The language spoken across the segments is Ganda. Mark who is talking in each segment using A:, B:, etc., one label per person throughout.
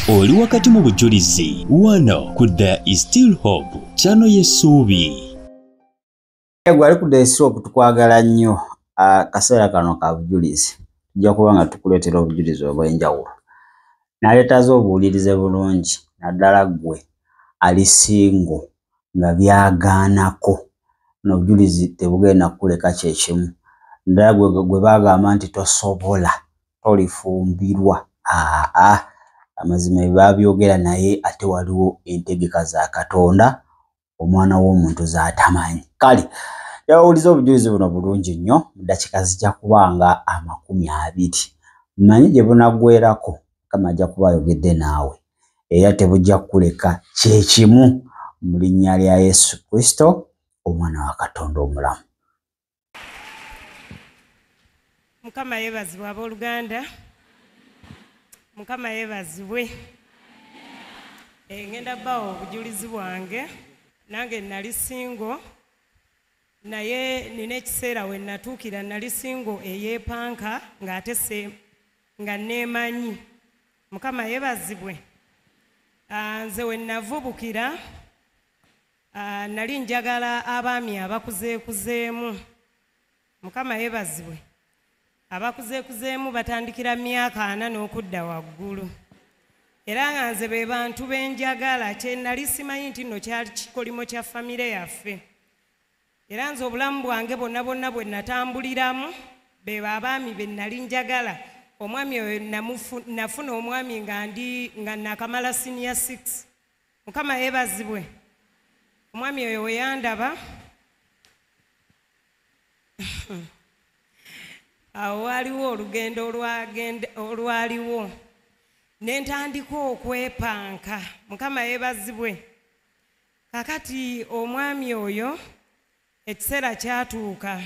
A: Oli wakati mu bujulizi wano ku There is Still Hope, channel y'essuubi.
B: Gwe ali ku There is Still Hope, tukwagala nnyo. Akaseera kano ka bujulizi, tujja kuba nga tukuleetera obujulizi obw'enjawulo. Naleetaze obuwulirize bulungi, naddala ggwe ali single nga byagaanako. N'obujulizi tebugenda kukuleka kyekimu, naddala gwe bagamba nti tosobola, tolifumbirwa. Aa, amazima ebyo babyogera, naye ate waliwo entegeka za Katonda omwana w'omuntu z'atamanyi. Kale yawuliza obujulizi buno bulungi nnyo, mu ddakiika zijja kuba nga 20. Mmanyi gye bunaggweerako Mukama ajja kuba ayogedde naawe, era tebujja kukuleka kyekimu, mu linnya lya Yesu Kristo omwana wa Katonda omulamu.
C: Mukama yeebazibwe, abooluganda. Mukama yeebazibwe. Ngenda bbawo obujulizi bwange. Nange nali single, naye nina ekiseera we natuukira. Nali single eyeepanka ng'ate se nga neemanyi. Mukama yeebazibwe. Nze we navubukira, nali njagala abaami abakuzeekuzeemu. Mukama yeebazibwe. Abakuzeekuzeemu batandikira myaka 40 n'okudda waggulu, era nga nze be bantu benjagala. Kye nali simanyi nti nno kyali kikolimo kya famire yaffe. Era nze obulamu bwange bwonna bwonna bwe natambuliramu, be abaami be nali njagala. Omwami oyo nafuna omwami nga ndi nga nakamala senior 6. Mukama yeebazibwe. Omwami oyo we yandaba awo, waaliwo olugendo olwaliwo, ne ntandika okwepanka. Mukama yeebazibwe. Kakati omwami oyo ekiseera kyatuuka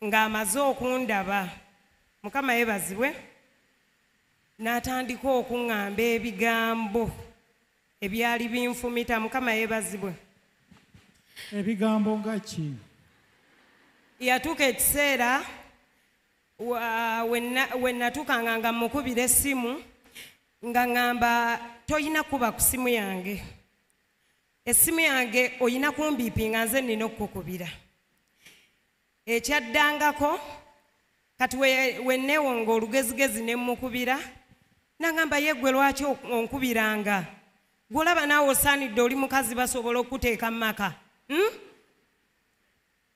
C: ng'amaze okundaba, Mukama yeebazibwe, n'atandika okuŋŋamba ebigambo ebyali binfumita. Mukama yeebazibwe.
D: Ebigambo nga ki?
C: Yatuuka ekiseera we natuukanga nga mukubira essimu, nga ŋŋamba, "Toyina kuba ku simu yange, essimu yange oyina kumbiipi nga nze nina okukukubira." Ekyaddangako kati we neewonga olugezigezi ne mmukubira, nagamba, "Ye ggwe lwaki onkubiranga? Gw'olaba naawe osaanidde, oli mukazi, basobola okuteeka mu maka,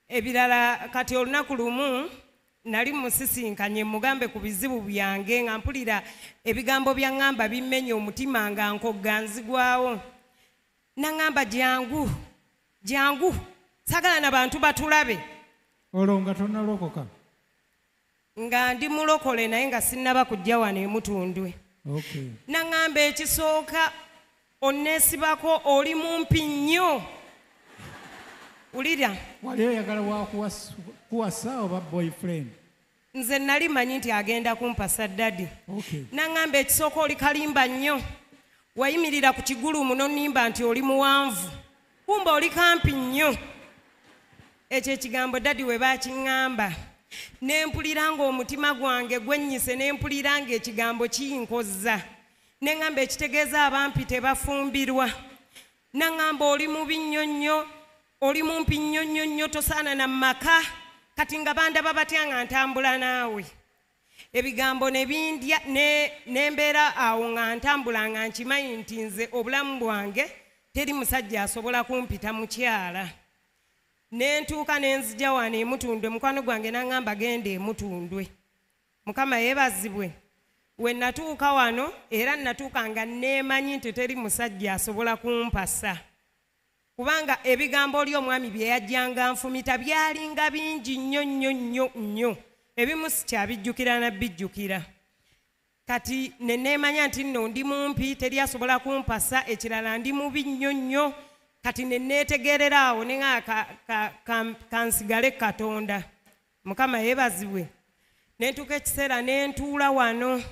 C: Ebirala kati olunaku lumu nali musisinkanye mugambe ku bizibu byange, nga mpulira ebigambo bya ŋŋamba bimmenya omutima, nga nkogga nzigwawo. Naŋŋamba, "Jangu, jangu, saagala na bantu batulabe."
D: Olwo nga tonnalokoka?
C: Nga ndi mulokole, naye nga sinnaba kujja wano emutundwe. Naŋŋamba, "Ekisooka onneesibako, oli mumpi nnyo." Wulira.
D: Wali oyagala wakuwasa oba boyfriend?
C: Nze nali manyi nti agenda kumpasa, daddy. Naŋŋamba, "Ekisooka oli kalimba nnyo, wayimirira ku kigulumu n'onnimba nti oli muwanvu, kumba oli kampi nnyo." Ekyo ekigambo, daddy, we baakiŋŋamba, ne mpulira ng'omutima gwange gwennyise, ne mpulira ng'ekigambo kinkozza. Ne ŋŋamba, "Ekitegeeza abampi tebafumbirwa?" Naŋŋamba, "Oli mubi nnyo nnyo, oli mumpi nnyo nnyo nnyo, tosaana na maka. Kati nga bandaba batya nga ntambula naawe?" Ebigambo ne bindya, ne mbeera awo nga ntambula nga nkimanyi nti nze obulamu bwange teri musajja asobola kumpita mukyala. Ne ntuuka ne nzija wano emutundwe. Mukwano gwange n'aŋŋamba, "Genda emutundwe." Mukama yeebazibwe. We natuuka wano, era natuuka nga neemanyi nti teri musajja asobola kumpasa, kubanga ebigambo oli omwami bye yajjanga nfumita byalinga bingi nnyo nnyo nnyo nnyo, ebimu sikyabijjukira na bijjukira. Kati ne neemanya nti nno ndi mumpi, teri asobola kumpasa. Ekirala ndi mubi nnyo nnyo. Kati ne neetegerera awo, ne nga kansigale Katonda. Mukama yeebazibwe. Ne ntuuka ekiseera ne ntuula wano,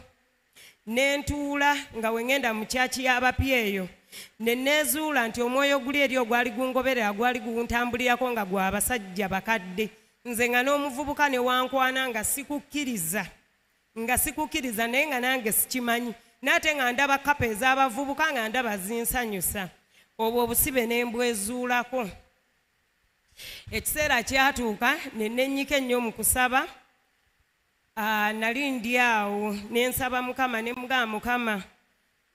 C: ne ntuula nga we ŋŋenda mu kyaki y'abapya eyo, ne neezuula nti omwoyo guli eri ogwali gungoberera gwali guntambulirako nga gwa basajja bakadde. Nze nga n'omuvubuka ne wankwana nga sikukkiriza, nga sikukkiriza, naye nga nange sikimanyi. Naate nga ndaba kapa ez'abavubuka nga ndaba zinsanyusa. Obwo obusibe ne mbwezuulako. Ekiseera kyatuuka ne nennyika ennyo mu kusaba. Nali ndi awo ne nsaba Mukama ne mugamba Mukama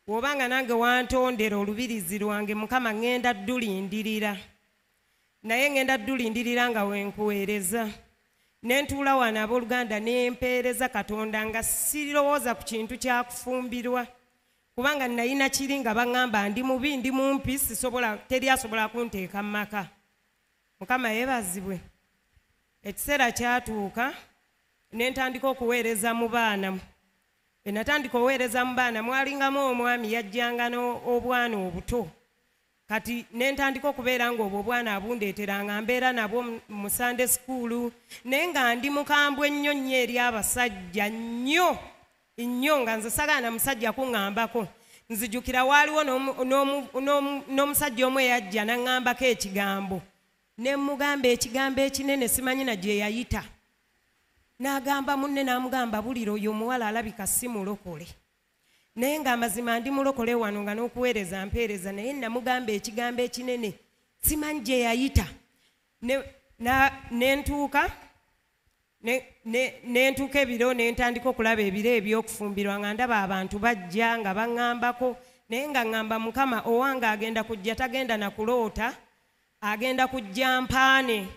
C: bw'obanga nange wantondera olubirizi lwange Mukama ŋŋenda ddulindirira. Naye ŋŋenda ddulindirira nga wenkuweereza. Ne ntuula wano abooluganda ne mpeereza Katonda nga sirowooza ku kintu kya kufumbirwa. Kubanga nalina kiri nga baŋŋamba ndi mubi ndi mumpi sisobola teri asobola kunteeka mu maka. Mukama yeebazibwe. Ekiseera kyatuuka ne ntandika okuweereza mu baana. Bwe natandika okuweereza mu baana mwalingamu omwami yajjanga n'obwana obuto. Kati ne ntandika okubeera ng'obwo obwana abundeetera nga mbeera nabwo mu Sunday school, naye nga ndi mukambwe nnyo nnyo eri abasajja nnyo nnyo nga nze saagala na musajja kuŋŋambako. Nzijukira waaliwo n'omusajja omu eyajja n'aŋŋambako ekigambo. Ne mugamba ekigambo ekinene simanyi na gye yayita. N'agamba munne n'amugamba bulira oyo omuwala alabika si mulokole. Naye ng'amazima ndi mulokole wano nga n'okuweereza mpeereza, naye namugamba ekigambo ekinene simanyi gye yayita. Ne ntuuka ebiro ne ntandika okulaba ebiro eby'okufumbirwa nga ndaba abantu bajja nga baŋŋambako, naye nga ŋŋamba Mukama owange agenda kujja tagenda na kuloota, agenda kujja mpaane.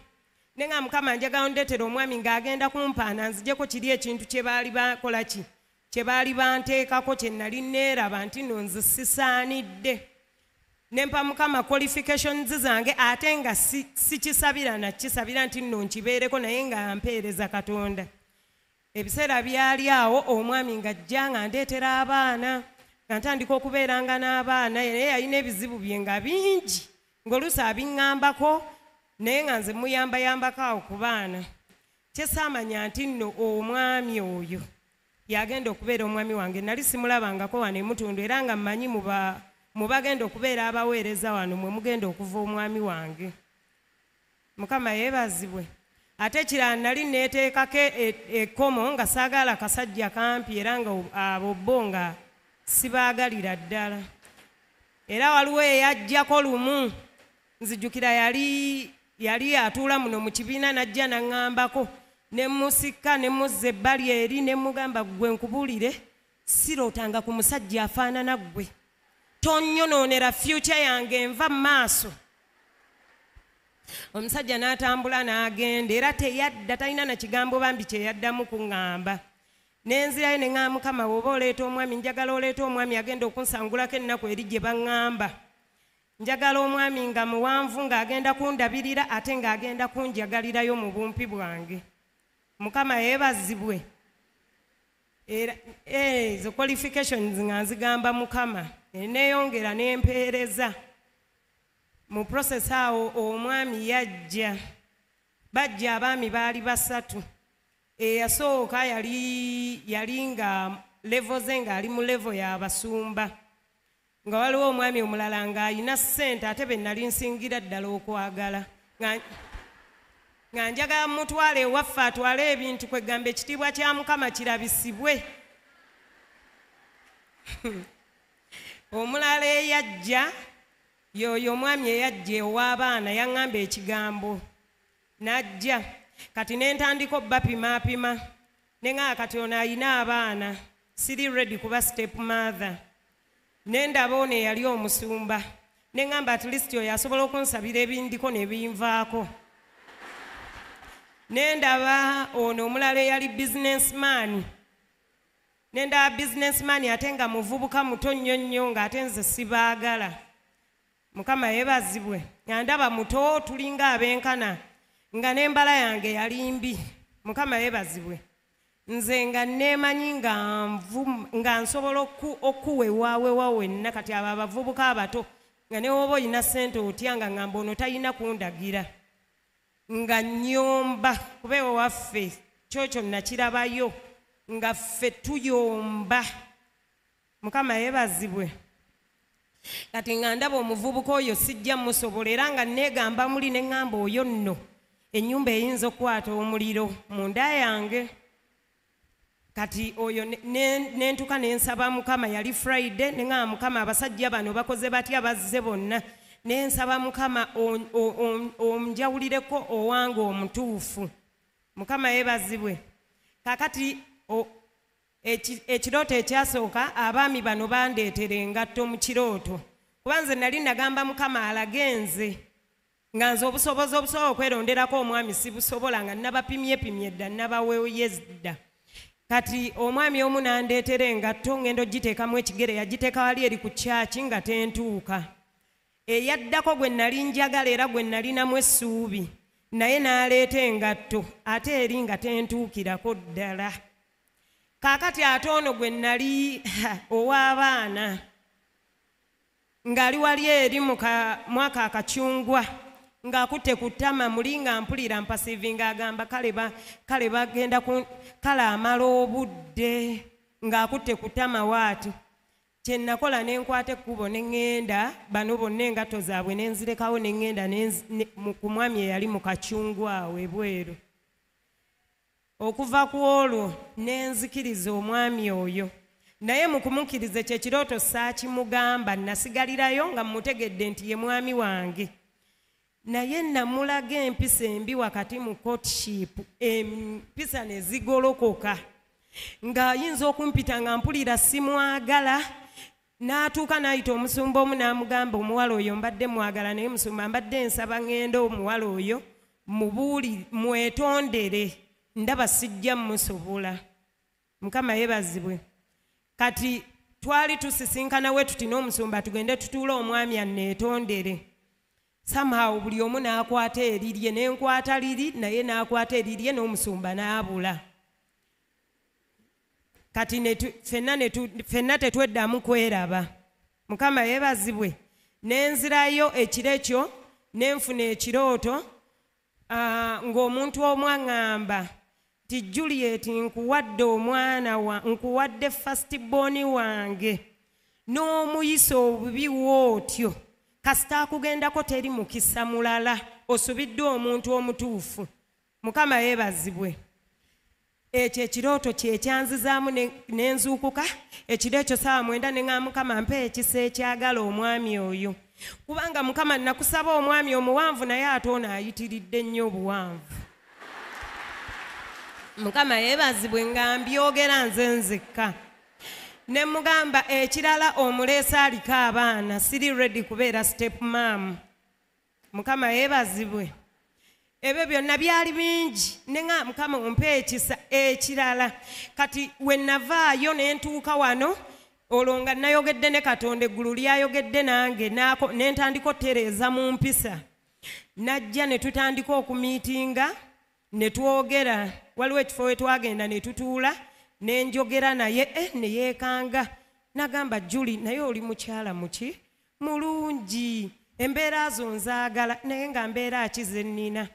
C: Ne nga Mukama njagala ondeetera omwami ng'agenda kumpaana nzigyeko kiri ekintu kye baali bakola ki kye baali banteekako kye nali neeraba nti nno nze sisaanidde. Ne mpa Mukama qualifications zange ate nga sikisabira na kisabira nti nno nkibeereko naye nga mpeereza Katonda. Ebiseera byali awo omwami ng'ajja nga ndeetera abaana nga ntandika okubeeranga n'abaana, naye yalina ebizibu bye nga bingi ng'oluusi abiŋŋambako naye nga nze muyambayambako awo ku baana. Kye saamanya nti nno omwami oyo yagenda okubeera omwami wange. Nali simulabangako wano e Mutundu era nga mmanyi mu bagenda okubeera abaweereza wano mwe mugenda okuva omwami wange. Mukama yeebazibwe. Ate ekirala nali neeteekako ekkomo nga saagala kasajja kampi era nga abo bo nga sibaagalira ddala. Era waliwo eyajjako lumu nzijukira yali atuula muno mu kibiina n'ajja n'aŋŋambako ne musika ne muzza ebbali eri ne mugamba ggwe nkubuulire sirootanga ku musajja afaanana ggwe. Tonnyonoonera future yange enva mu maaso. Omusajja n'atambula n'agenda era teyadda talina na kigambo bambi kye yaddamu kuŋŋamba. Ne nzirayo ne ŋŋamba Mukama bw'oba oleeta omwami njagala oleeta omwami agenda okunsangulako ennaku eri gye baŋŋamba. Njagala omwami nga muwanvu ng'agenda kundabirira ate ng'agenda kunjagalirayo mu bumpi bwange. Mukama yeebazibwe. Era ezo qualifications nga nzigamba Mukama neeyongera ne mpeereza. Mu process awo omwami yajja, bajja abaami baali basatu. Eyasooka yali nga level ze ng'ali mu level y'abasumba. Nga waliwo omwami omulala ng'alina ssente ate be nali nsingira ddala okwagala. Nga njagala mutwale ewaffe atwale ebintu kwegamba ekitiibwa kya Mukama kirabisibwe. Omulala eyajja y'oyo omwami eyajja ow'abaana yaŋŋamba ekigambo n'ajja. Kati ne ntandika obbapimaapima ne ŋŋamba kati ono ayina abaana siri ready kuba step mother. Ne ndaba ono eyali omusumba ne ŋŋamba at least oyo asobola okunsabira ebindiko ne binvaako. Ne ndaba ono omulala eyali businessman, ne ndaba businessman ate nga muvubuka muto nnyo nnyo ng'ate nze sibaagala. Mukama yeebazibwe. Nga ndaba muto tulinga abenkana nga n'embala yange yali mbi. Mukama yeebazibwe. Nze nga neemanyi nga nsobola okuwewaawewa wenna. Kati abo abavubuka abato nga ne bw'oba olina ssente otya nga ŋŋamba ono talina kundagira. Nga nnyomba kuba ewaffe kyokyo nakirabayo nga ffe tuyomba. Mukama yeebazibwe. Kati nga ndaba omuvubuka oyo sijja musobola era nga neegamba muli ne ŋŋamba oyo nno ennyumba eyinza okukwata omuliro munda yange. Kati oyo nentuka nensaba Mukama, yali Friday, neŋŋamba Mukama abasajja bano bakoze batya bazze bonna, nensaba Mukama onjawulireko owange omutuufu. Mukama yeebazibwe. Kaakati ekirooto ekyasooka abaami bano bandeetera engatto mu kirooto, kuba nze nali nagamba Mukama alage nze nga nze obusobozi obusobola okweronderako omwami sibusobola, nga nabapimyepimye dda, nabaweeye dda. Kati omwami omu n'andeetera engatto ngenda ogiteekamu ekigere, yagiteeka wali eri ku kyaki nga tentuuka. Eyaddako gwe nali njagala era gwe nalinamu essuubi, naye n'aleeta engatto ate eri nga tentuukirako ddala. Kaakati ate ono gwe nali ow'abaana ng'ali wali eri mu mwaka akacungwa ng'akutte ku ttama muli nga mpulira mpasiivi ng'agamba kale bagenda kale amala obudde ng'akutte ku ttama waati. Kye nakola ne nkwata ekkubo ne ŋŋenda, bano bonna engatto zaabwe ne nzirekawo ne ŋŋenda ku mwami eyali mu kacungwa awo ebweru. Okuva ku olwo ne nzikiriza omwami oyo, naye mu kumukkiriza ekyo ekirooto saakimugamba, nasigalirayo nga mmutegedde nti ye mwami wange. Naye namulaga empisa embi wakati mu courtship, empisa ne zigolokoka, ng'ayinza okumpita nga mpulira simwagala. N'atuuka n'ayita omusumba omu n'amugamba, omuwala oyo mbadde mwagala, naye musumba mbadde nsaba ŋŋende omuwala oyo mubuuli mwetondere, ndaba sijja mmusobola. Mukama yeebazibwe. Kati twali tusisinkana we tuti n'omusumba tugende tutuule omwami anneetondere. Somehow buli omu n'akwata erirye, ne nkwata liri naye n'akwata erirye n'omusumba n'abula. Kati ffenna tetweddamu kweraba. Mukama yeebazibwe. Ne nzirayo ekiro ekyo ne nfuna ekirooto ng'omuntu omu aŋŋamba nti Juliet nkuwadde omwana wa nkuwadde first born wange n'omuyisa obubi wootyo, kasita akugendako teri mukisa mulala, osubiddwa omuntu omutuufu. Mukama yeebazibwe. Ekyo ekirooto kye kyanzizaamu ne nzuukuka ekiro ekyo 9:00 ne ŋŋamba Mukama mpa ekisa ekyagala omwami oyo, kubanga Mukama nakusaba omwami omuwanvu naye ate ono ayitiridde nnyo obuwanvu. Mukama yeebazibwe nga mbyogera nze nzekka. Ne mugamba ekirala omuleese aliko abaana, siri ready kubeera step mom. Mukama yeebazibwe. Ebyo byonna byali bingi, ne ŋŋamba Mukama ompe ekisa ekirala. Kati we navaayo ne ntuuka wano, olwo nga nayogedde ne Katonda, eggulu lyayogedde nange, ne ntandika otereeza mu mpisa. Najja ne tutandika okumiitinga, ne twogera, waliwo ekifo we twagenda ne tutuula, ne njogera naye ne yeekanga. Nagamba Julie, naye oli mukyala muki? Mulungi, embeera zo nzaagala, naye nga mbeera ki ze nnina?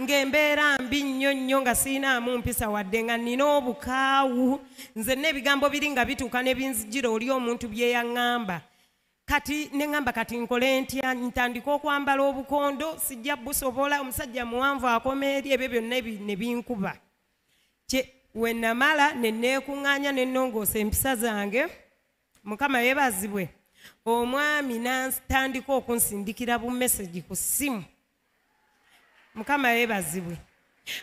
C: Ng'embeera mbi nnyo nnyo, nga siinaamu mpisa wadde nga nnina obukaawu. Nze n'ebigambo biri nga bituuka ne binzijira oli omuntu bye yaŋŋamba. Kati ne ŋŋamba kati nkole ntya, ntandike okwambala obukondo, sijja busobola, omusajja muwanvu akoma eri, ebyo byonna ne binkuba. We namala ne neekuŋŋaanya ne nnongoosa empisa zange. Mukama yeebazibwe. Omwami n'atandika okunsindikira bu message ku ssimu. Mukama yeebazibwe.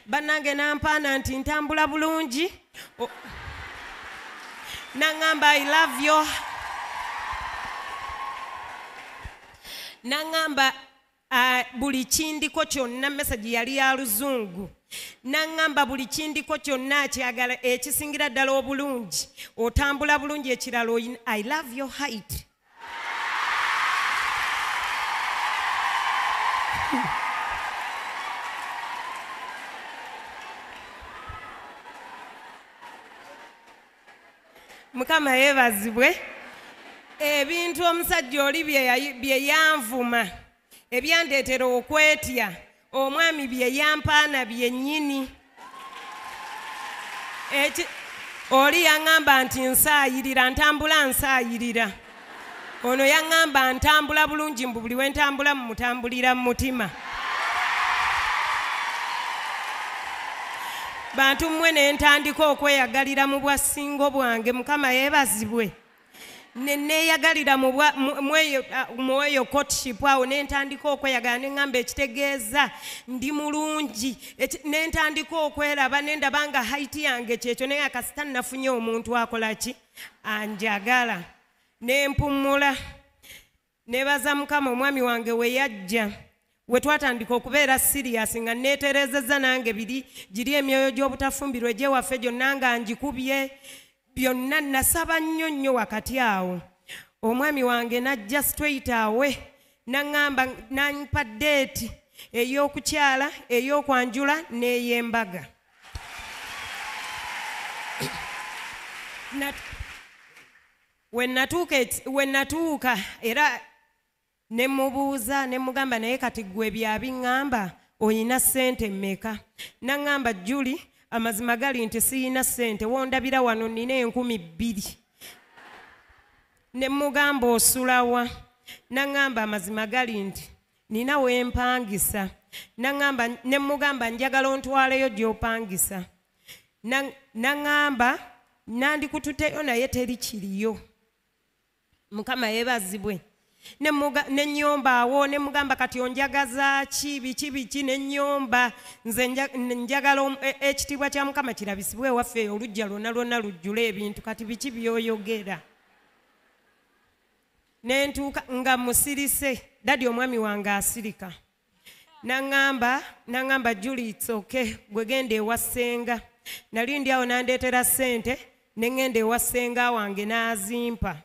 C: Bannange n'ampaana nti ntambula bulungi. N'aŋŋamba I love you. N'aŋŋamba buli kindiko kyonna, message yali ya luzungu. N'aŋŋamba buli kindiko kyonna akyagala, ekisingira ddala obulungi, otambula bulungi, ekirala I love your height. Mukama yeebazibwe. Ebintu omusajja oli bye yanvuma, ebyandeetera okwetya, omwami bye yampaana byennyini. Oli yaŋŋamba nti nsaayirira, ntambula nsaayirira. Ono yaŋŋamba ntambula bulungi, mbu buli we ntambula mutambulira mu mutima. Bantu mmwe ne ntandika okweyagalira mu bwa singo bwange. Mukama yeebazibwe. Ne neeyagalira mu eyo courtship awo, ne ntandika okweyagala, ne ŋŋamba ekitegeeza ndi mulungi. Ne ntandika okweraba, ne ndaba nga height yange kyekyo, naye akasita nafunye omuntu akola ki, anjagala. Ne mpummula, neebaza Mukama omwami wange we yajja, we twatandika okubeera serious, nga neeterezezza nange biri giri emyoyo gy'obutafumbirwa egy'ewaffe gyonna nga ngikubye byonna. Nasaba nnyo nnyo wakati awo. Omwami wange n'ajja straight away, n'aŋŋamba, n'ampa date ey'okukyala, ey'okwanjula n'ey'embaga. We natuuka era ne mubuuza, ne mugamba, naye kati ggwe byabiŋŋamba oyina ssente mmeka? N'aŋŋamba, Julie, amazima gali nti siyina ssente, wondabira wano nnina 2,000. Ne mugamba, osulawa? N'aŋŋamba, amazima gali nti nina wempangisa. N'aŋŋamba, ne mugamba, njagala ontwaleyo gy'opangisa. N'aŋŋamba, nandikututeyo naye teri kiriyo. Mukama yeebazibwe. Ne nnyomba awo, ne mugamba, kati onjagaza ki, biki biki, ne nnyomba nze njagala ekitiibwa kya Mukama kirabisibwe ewaffe, oluggya lwonna lwonna lujjule ebintu, kati biki by'oyogera? Ne ntuuka nga musirise, daddy omwami wange asirika. N'aŋŋamba, Julie, it's okay, gwe genda ewa ssenga. Nali ndi awo n'andeetera ssente, ne ŋŋenda ewa ssenga wange n'azimpa.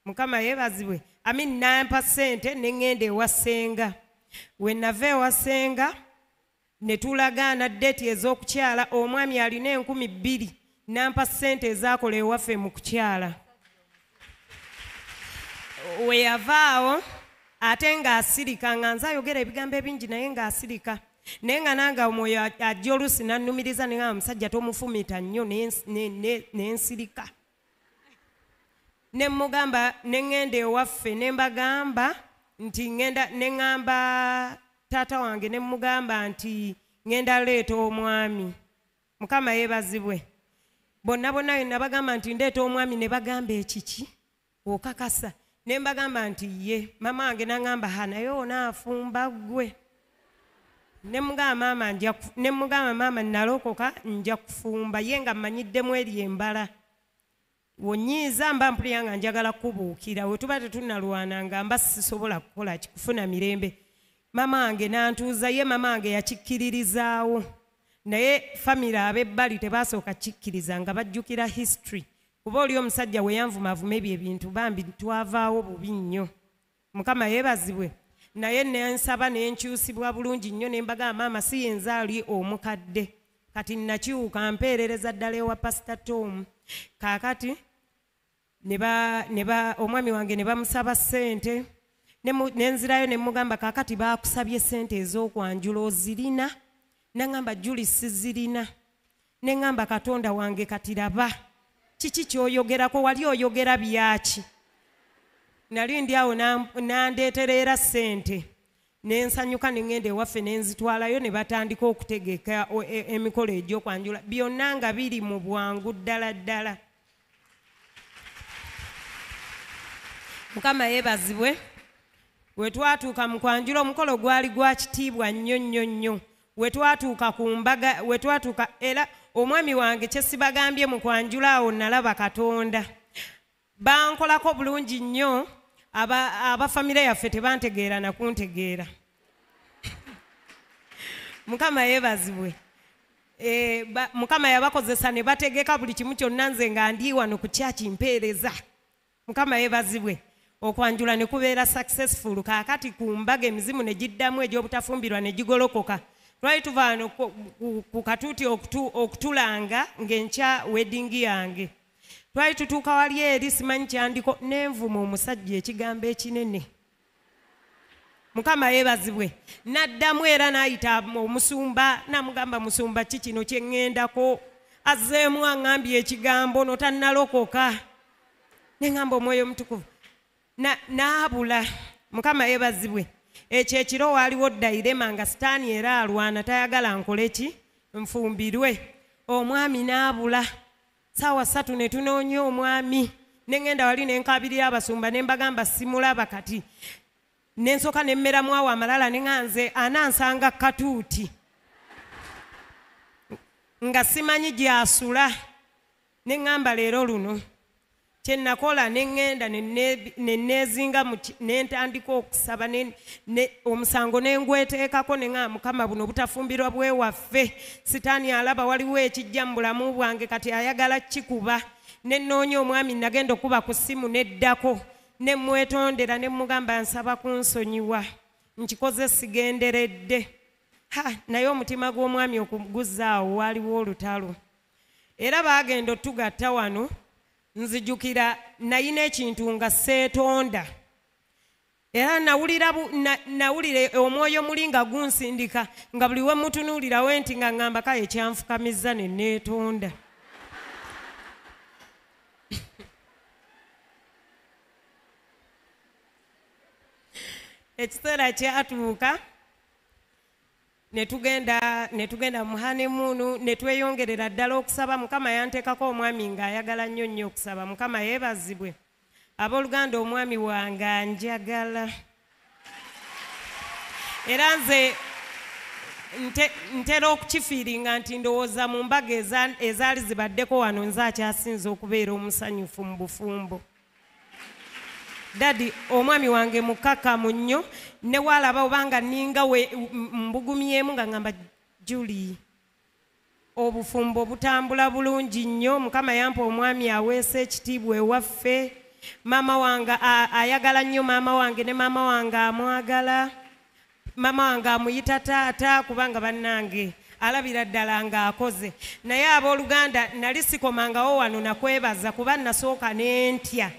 C: Mukama yeebazibwe. Amin, n'ampa ssente ne ŋŋenda ewa ssenga. We nava ewa ssenga ne tulagaana date ez'okukyala. Omwami alina 2,000, n'ampa ssente ezaakola ewaffe mu kukyala. We yavaawo ate ng'asirika, nga nze ayogera ebigambo ebingi naye ng'asirika, naye nga nange omwoyo ajja oluusi n'annumiriza, ne ngamba musajja tomufumita nnyo, ne nsirika. Ne mugamba, ne ŋŋenda ewaffe, ne mbagamba nti ŋŋenda, ne ŋŋamba taata wange, ne mugamba nti ŋŋenda leeta omwami. Mukama yeebazibwe. Bonna bonna we nabagamba nti ndeeta omwami, ne bagamba, ekiki, okakasa? Ne mbagamba nti ye. Mama wange n'aŋŋamba, ha, naye onaafumba ggwe? Ne mugamba maama, ne mugamba maama, nalokoka, nja kufumba. Ye nga mmanyiddemu eri embala, wonyiiza mba mpulira nga njagala kubuukira, we tuba tetunnalwana nga mba sisobola kukola kufuna mirembe. Mama wange n'antuuza, ye mama wange yakikkiririzaawo, naye famire ab'ebbali tebaasooka kikkiriza nga bajjukira history, kuba oli omusajja we yanvumaavuma ebyo ebintu, bambi twavaawo bubi nnyo. Mukama yeebazibwe. Naye ne nsaba ne nkyusibwa bulungi nnyo, ne mbagamba maama, si ye nze ali omukadde, kati nakyuka, mpeerereza ddala ewa Pasita Tom. Kaakati ne ba omwami wange ne bamusaba ssente, ne nzirayo ne mugamba, kaakati baakusabye ssente ez'okwanjula, ozirina? Naŋŋamba, Julie, sizirina. Ne ŋŋamba, Katonda wange, kati laba kiki ky'oyogerako, wali oyogera byaki? Nali ndi awo n'andeetera era ssente, ne nsanyuka, ne ŋŋenda ewaffe ne nzitwalayo, ne batandika okutegeka emikolo egy'okwanjula, byonna nga biri mu bwangu ddala ddala. Mukama yeebazibwe. We twatuuka mu kwanjula, omukolo gwali gwa kitiibwa nnyo nnyo nnyo. We twatuuka ku mbaga, we twatuuka era omwami wange, kye sibagambye, mu kwanjula awo nalaba Katonda. Bankolako bulungi nnyo. Aba famire yaffe tebantegeera na kuntegeera. Mukama yeebazibwe. Mukama yabakozesa ne bategeka buli kimu kyonna, nze nga ndi wano ku kyaki mpeereza. Mukama yeebazibwe. Okwanjula ne kubeera successful. Kaakati ku mbaga emizimu ne giddamu egy'obutafumbirwa ne gigolokoka. Twali tuva wano ku katuuti okutulanga ng'enkya wedding yange. Twali tutuuka wali eri, simanyi kyandiko, nenvuma omusajja ekigambo ekinene. Mukama yeebazibwe. N'addamu era n'ayita omusumba, n'amugamba, musumba, ki kino kye ŋŋendako? Azzeemu aŋŋambye ekigambo notannalokoka. Ne ŋŋamba Omwoyo Omutukuvu n'abula. Mukama yeebazibwe. Ekyo ekiro waaliwo dilemma, nga Sitaani era alwana, tayagala nkole ki, nfumbirwe. Omwami n'abula. 3:00 ne tunoonya omwami. Ne ŋŋenda wali ne nkaabirira abasumba ne mbagamba simulaba kati. Ne nsooka ne mmeramu awo amalala ne ŋŋamba nze anansanga katuuti. Nga simanyi gy'asula. Ne ŋŋamba leero luno. Kye nakola ne ŋŋenda ne neezinga ne ntandika okusaba omusango ne ngweteekako ne ŋŋamba Mukama buno butafumbirwa bwewaffe. Sitaani alaba waliwo ekijja mu bulamu bwange kati ayagala kikuba. Ne nnoonya omwami nagenda okuba ku ssimu neddako ne mwetondera ne mugamba nsaba kunsonyiwa nkikoze sigenderedde. Ha, naye omutima gw'omwami okuguzzaawo waaliwo olutalo. Era baagenda otugatta wano. Nzijukira nayina ekintu nga seetonda. Era nawulira omwoyo muli nga gunsindika nga buli we mutunuulirawo nti nga ŋŋamba kale kyanfukamizza ne neetonda. Ekiseera kyatuuka ne tugenda mu honeymoon ne tweyongerera ddala okusaba. Mukama yanteekako omwami ng'ayagala nnyo nnyo okusaba. Mukama yeebazibwe. Abooluganda omwami wange anjagala. Era nze ntera okukifiiringa nti ndowooza mu mbaga ezaali zibaddeko wano nze akyasinze okubeera omusanyufu mu bufumbo. Dadi omwami wange mukakamu nnyo ne waalaba obanga nninga mbugumyemu nga ŋŋamba Julie obufumbo butambula bulungi nnyo. Mukama yampa omwami aweesa ekitiibwa ewaffe. Maama wange ayagala nnyo maama wange ne maama wange amwagala. Maama wange amuyita taata kubanga bannange alabira ddala ng'akoze. Naye abooluganda nali sikomangawo wano nakwebaza kuba nasooka n'entya.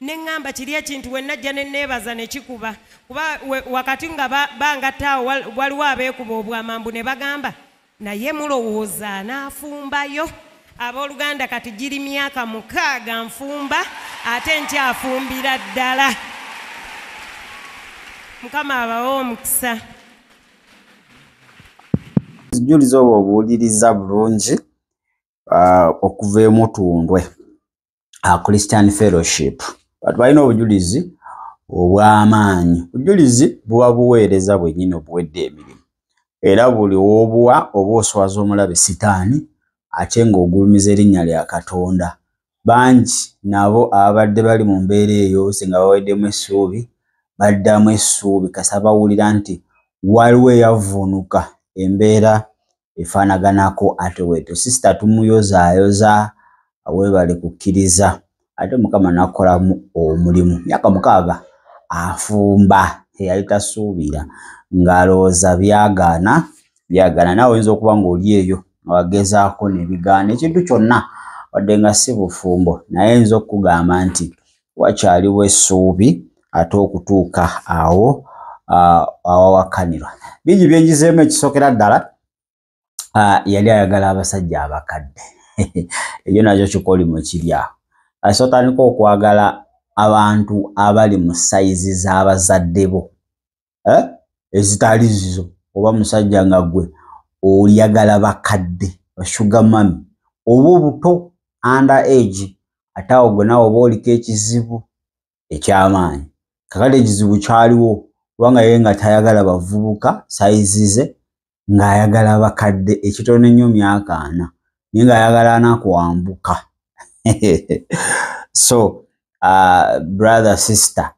C: Ne ŋŋamba kiri ekintu we najja ne neebaza ne kikuba. Kuba wakati nga bangattaawo waliwo abeekuba obwamambu ne bagamba naye mulowooza anaafumbayo. Abooluganda kati giri myaka 6 nfumba ate nkyafumbira ddala. Mukama abawe omukisa.
B: Obujulizi obwo obuwuliriza bulungi okuva e Mutundwe Christian Fellowship. Bantu balina obujulizi obw'amaanyi. Obujulizi buba buweereza bwennyini obuwedde emirimu. Era buli w'obuwa oba oswaza omulabe Sitaani ate ng'ogulumiza erinnya lya Katonda. Bangi nabo ababadde bali mu mbeera eyo singa baweddemu essuubi baddamu essuubi kasita bawulira nti waliwo eyavvuunuka embeera efaanaganako ate bwetyo. Sisita tumuyozaayoza weebale kukkiriza ate Mukama n'akolamu omulimu. Myaka 6 afumba eyali tasuubira ng'alowooza byagaana byagaana. Naawe oyinza okuba ng'oli eyo nga wagezaako ne bigaana ekintu kyonna wadde nga si bufumbo, naye oyinza okukugamba nti wakyaliwo essuubi ate okutuuka awo awawakanirwa. Bingi byenjizeemu. Ekisookera ddala yali ayagala abasajja abakadde. Ekyo nakyo kikolimo kiri awo. Ate otandika okwagala abantu abali mu sayizi z'abazadde bo ezitali zizo. Oba musajja nga ggwe oyagala bakadde bashuga mami oba obuto under age, ate awo gwe naawe oba oliko ekizibu eky'amaanyi. Kakati ekizibu kyaliwo kubanga ye nga tayagala bavubuka sayizi ze, ng'ayagala bakadde ekitono ennyo myaka 40 naye ng'ayagala anakuwambuka. So brother sister,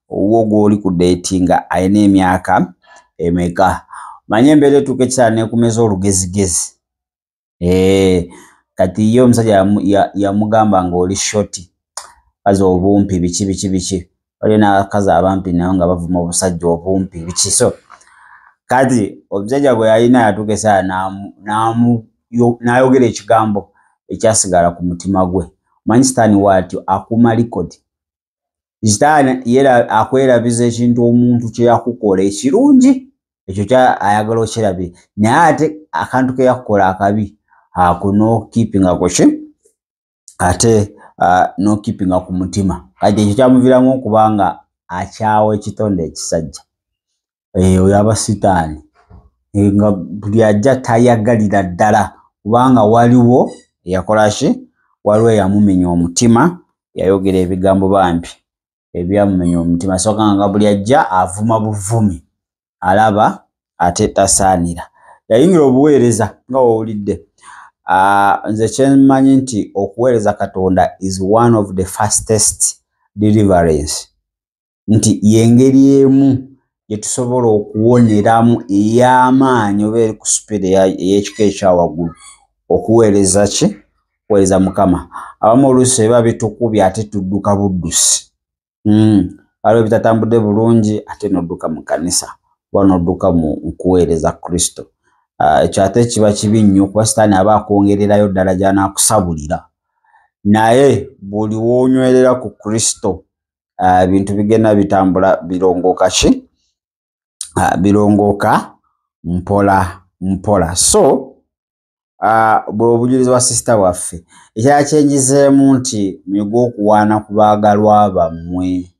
B: owwo gw'oli ku datinga alina emyaka emeka? Manye embeera etuuka ekiseera n'ekumeza olugezigezi. Kati ye omusajja yamugamba ng'oli shoti kazi obumpi biki biki biki. Waliwo n'abakazi abampi nabo nga bavuma obusajja obumpi biki. So kati omusajja gwe yalina yatuuka ekiseera n'ayogera ekigambo ekyasigala ku mutima gwe. Omanyi Sitaani bw'atyo akuuma likodi. Sitaani akwerabiza ekintu omuntu kye yakukola ekirungi ekyo ayagala okirabire, naye ate akantu ke yakukola akabi ako n'okiipinga ku ki ate n'okiipinga ku mutima. Kati ekyo kyamuviiramu okuba nga akyawa ekitonde ekisajja. Oyo aba Sitaani. Nga buli ajja tayagalira ddala, kubanga waliwo eyakola ki, waliwo eyamumenya omutima, yayogera ebigambo bambi ebyamumenya omutima. So nga buli ajja avuma buvumi, alaba ate tasaanira. Yayingira obuweereza nga wowulidde. Nze kyemmanyi nti okuweereza Katonda is one of the fastest deliverance, nti y'engeri emu gye tusobola okuwoneramu ey'amaanyi oba eri ku sipiidi ey'ekika ekya waggulu, okuweereza ki, okuweereza Mukama. Abamu oluusi eba bitukubye ate tudduka buddusi. Waliwo ebitatambudde bulungi ate n'odduka mu kkanisa oba n'odduka mu kuweereza Kristo. Ekyo ate kiba kibi nnyo, kuba Sitaani aba akwongererayo ddala gy'anaakusabulira. Naye buli w'onywerera ku Kristo, ebintu bigenda bitambula birongooka ki, birongooka mpola mpola. So bwe obujulizi bwa sisita waffe. Ekirala kyenjizeemu nti muyiga okuwaana ku baagalwa bammwe.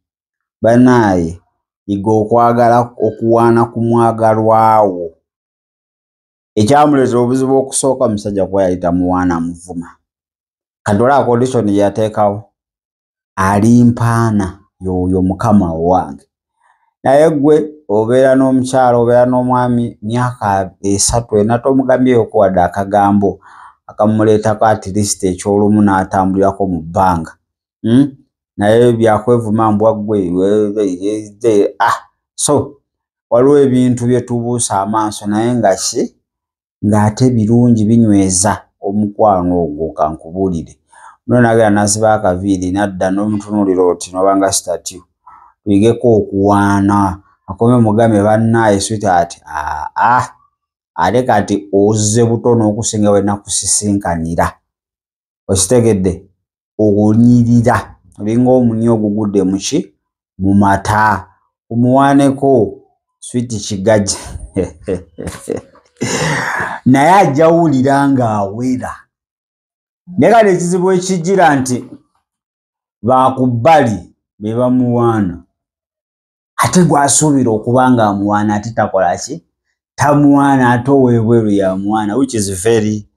B: Bannaaye, yiga okwagala okuwaana ku mwagalwawo. Ekyamuleetera obuzibu okusooka, omusajja kuba yali tamuwaana, muvuma. Kati olaba condition gye yateekawo, alimpaana y'oyo mukama wange. Naye ggwe obeera n'omukyala, obeera n'omwami myaka 3 4, tomugambyeko wadde akagambo akamuleetako at least ekyolumu n'atambulirako mu bbanga. Naye byakwevuma mbwa ggwe. So waliwo ebintu bye tubuusa amaaso naye nga ki, ng'ate birungi, binyweza omukwano ogwo. Kankubuulire, muno nagenda n'asiba akaviiri n'adda n'omutunuulira oti n'obanga statue. Tuyigeko okuwaana, akome mugambe bannaaye sweetheart, ate kati ozze butono okusinga we nakusisinkanira. Okitegedde? Onyirira olinga omunyi ogugudde mu ki, mu mata. Omuwaaneko sweet kigajja naye ajja wulira ng'awera. Naye kati ekizibu ekijjira nti baakubbali be bamuwaana, ate gw'asuubira okuba ng'amuwaana ate takola ki, tamuwaana, ate ow'ebweru yamuwaana, which is very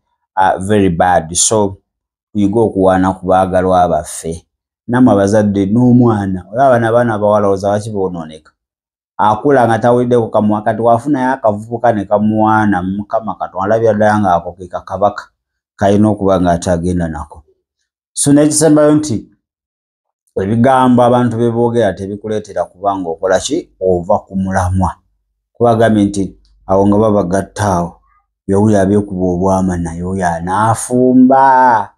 B: very bad. So tuyiga okuwaana ku baagalwa baffe. Nammwe abazadde n'omwana, olaba bano abaana abawala olowooza lwaki boonooneka? Akula nga tawuliddeko kamuwa, kati wafunayo akavubuka ne kamuwaana, Mukama Katonda alabira ddala ng'ako ke kakabaka kalina okuba ng'ate agenda nako. So n'ekisembayo nti ebigambo abantu bye boogera tebikuleetera kuba ng'okola ki, ova ku mulamwa. Kuba agambye nti awo nga babagatta awo, yowulira byekuba obwama naye oyo anaafumba.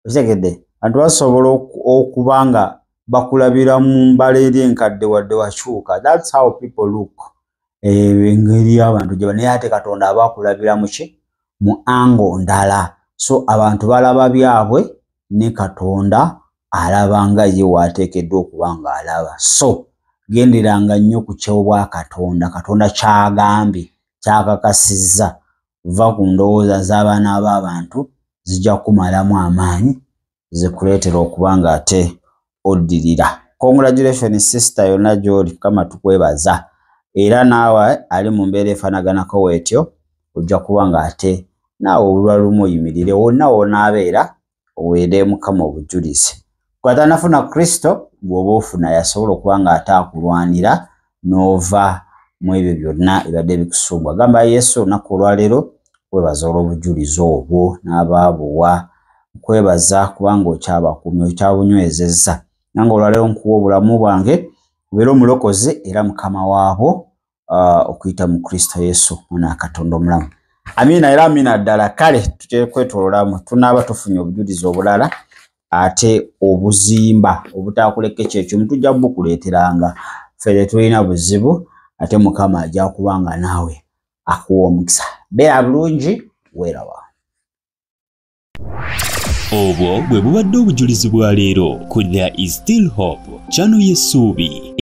B: Okitegedde? Abantu basobola okuba nga bakulabira mu mbala eri enkadde wadde wakyuka. That's how people look. Engeri y'abantu gye, naye ate Katonda aba akulabira mu ki, mu ango ndala. So abantu balaba byabwe, ne Katonda alaba nga ye w'ateekeddwa okuba ng'alaba. So genderanga nnyo ku ky'obwa Katonda. Katonda ky'agambye, ky'akakasizza. Va ku ndowooza z'abaana b'abantu, zijja kumalamu amaanyi, zikuleetera okuba ng'ate oddirira. Congratulations sister yonna gy'oli, Mukama tukwebaza. Era naawe ali mu mbeera efaanaganako bw'etyo, ojja kuba ng'ate naawe olulwa lumu oyimirire wonna w'onaabeera, oweere Mukama obujulizi. Gwe atannafuna Kristo, bw'oba ofuna yasobola okuba ng'ate akulwanira n'ova mu ebyo byonna ebibadde bikusumbwa. Gamba Yesu olunaku olwaleero kwebaza olw'obujulizi obwo n'abaabuwa, nkwebaza kubanga okyabakuumye, okyabunywezezza. Nange olwaleero nkuwa obulamu bwange, obeere omulokozi era Mukama waabwo, okuyita mu Kristo Yesu mwana wa Katonda omulamu. Amiina era amiina ddala. Kale tutekwetololamu, tunaaba tufunye obujulizi obulala ate obuzimba obutakuleka ekyekimu, tujja bukuleeteranga. Ffe tetulina buzibu, ate Mukama ajja kuba nga naawe akuwa omukisa. Beera bulungi, weeraba.
A: Obwo bwe bubadde obujulizi bwa leero ku There is Still Hope, channel y'essuubi.